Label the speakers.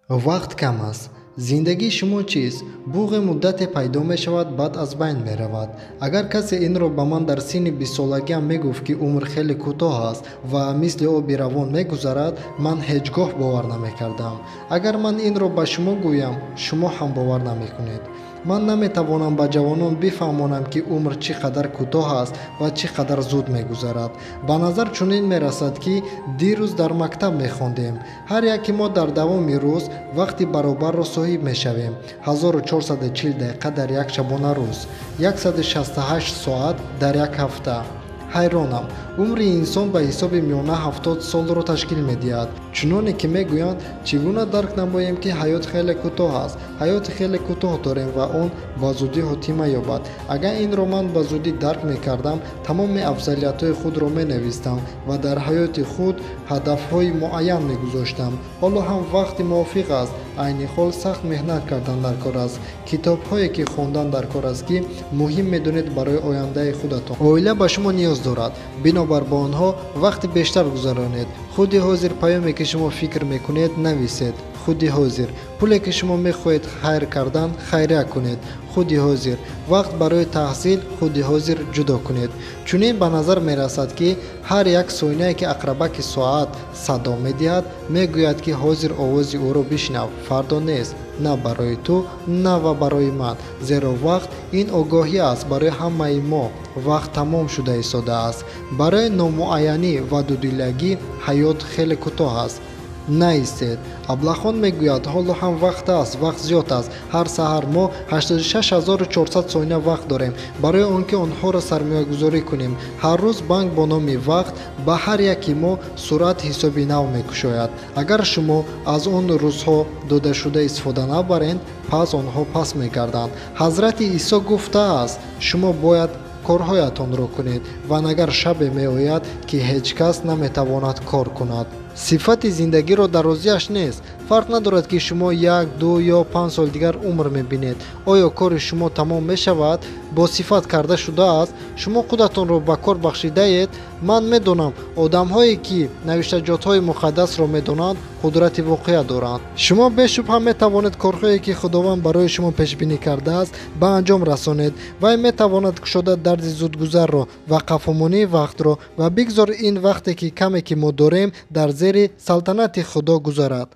Speaker 1: Вақт кам аст. Зиндагии шумо чист? Буғи муддате пайдо мешавад, баъд аз байн меравад. Агар касе инро ба ман дар синни бистсолагиам мегуфт, ки умр хеле кӯтоҳ аст ва мисли оби равон мегузарад, ман ҳеҷ гоҳ бовар намекардам. Агар ман инро ба шумо гӯям, шумо ҳам бовар намекунед. Ман наметавонам ба ҷавонон бифаҳмонам, ки умр чӣ қадар кӯтоҳ аст ва чӣ қадар зуд мегузарад. Ба назар чунин мерасад, ки дирӯз дар мактаб мехондем. Ҳар яке мо дар давоми рӯз вақти баробарро соҳиб мешавем. 1440 дақиқа дар як шабонарӯз, 168 соат дар як ҳафта. Ҳайронам, умри инсон ба ҳисоби миёна 70 солро ташкил медиҳад. Чуноне ки мегӯянд, чӣ гуна дарк намоем, ки ҳаёт хеле кӯтоҳ аст? Ҳаёти хеле кӯтоҳ дорем ва он ба зудӣ ҳотима ёбад. Агар инро ман ба зудӣ дарк мекардам, тамоми афзалиятҳои худро менавистам ва дар ҳаёти худ ҳадафҳои муайян мегузоштам. Ҳоло ҳам вақти мувофиқ аст. Айни ҳол сахт меҳнат кардан дар кор аст. Китобҳое ки хондан дар кор аст, ки муҳим медонед барои ояндаи худатон. Оила ба шумо ниёз дорад, бинобар ба онҳо вақти бештар гузаронед. Худи ҳозир паёме ки шумо фикр мекунед, нависед. Худи ҳозир пуле ки шумо мехоҳед хайр кардан, хайрия кунед. Худи ҳозир вақт барои таҳсил, худи ҳозир ҷудо кунед. Чунин ба назар мерасад, ки ҳар як соинае ки ақрабаки соат садо медиҳад, мегӯяд, ки ҳозир овози ӯро бишнав, фардо нест, на барои ту, на ва барои ман. Зеро вақт ин огоҳӣ аст барои ҳамаи мо. Вақт тамом шуда истодааст. Барои номуайянӣ ва дудилагӣ ҳаёт хеле кӯтоҳ аст. Наистед. Аблахон мегӯяд, ҳоло ҳам вақт аст, вақт зиёд аст. Ҳар саҳар мо 86400 сония вақт дорем барои он ки онҳоро сармоягузорӣ кунем. Ҳар рӯз банк бо номи вақт ба ҳар яки мо сурат ҳисоби нав мекушояд. Агар шумо аз он рӯзҳо додашуда истифода набаред, пас онҳо пас мегарданд. Ҳазрати Исо гуфтааст, шумо бояд корҳоятонро кунед ва нагар шабе меояд, ки ҳеҷ кас наметавонад кор кунад. Сифати зиндагиро дарозиаш нест. Фарқ надорад, ки шумо 1, 2 ё 5 сол дигар умр мебинед. Оё кори шумо тамом мешавад? Бо сифат карда шудааст? Шумо худатонро ба кор бахшидаед? Ман медонам, одамҳое ки навиштаҷотҳои муқаддасро медонанд, қудрати воқеа доранд. Шумо бешубҳа метавонед корҳое ки Худованд барои шумо пешбинӣ кардааст, ба анҷом расонед. Вай метавонад кушода дарди зудгузарро ва қафомонии вақтро ва бигзор ин вақте ки каме ки мо дорем дар зери салтанати Худо гузарад.